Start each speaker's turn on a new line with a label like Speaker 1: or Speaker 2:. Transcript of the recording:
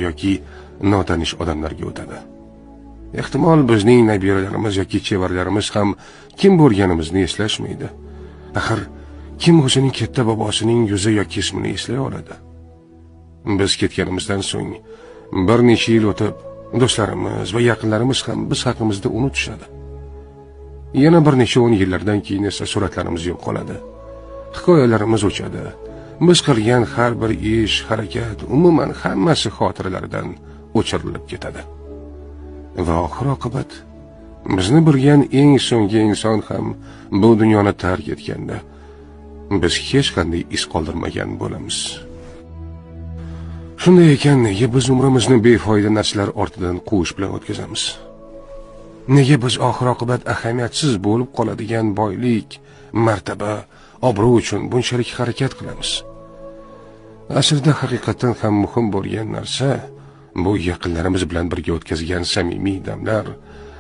Speaker 1: Yoki notanish odamlarga o'tadi. Ehtimol, bizning nabiralarimiz yoki chevaralarimiz ham kim bo'lganimizni eslashmaydi. Axir kim o'zining katta bobosining yuzi yoki ismini eslay oladi? Biz ketganimizdan so'ng bir necha yil o'tib, do'stlarimiz va yaqinlarimiz ham biz haqimizda unutishadi. Yana bir necha o'n yillardan keyin esa suratlarimiz yo'qoladi, hikoyalarimiz o'chadi. Biz qilgan har bir ish, harakat, umuman hammasi xotiralardan o'chirilib ketadi. Va oxir oqibat bizni bilgan eng so'nggi inson ham bu dunyoni tark etganda biz hech qanday iz qoldirmagan bo'lamiz. Shunday ekan, nega biz umrimizni befoyda narsalar ortidan quvish bilan o'tkazamiz? Nega biz oxir oqibat ahamiyatsiz bo'lib qoladigan boylik, martaba, obro' uchun bunchalik harakat qilamiz? Aslida haqiqatdan ham muhim bo'lgan narsa bu yaqinlarimiz bilan birga o'tkazgan samimiy damlar.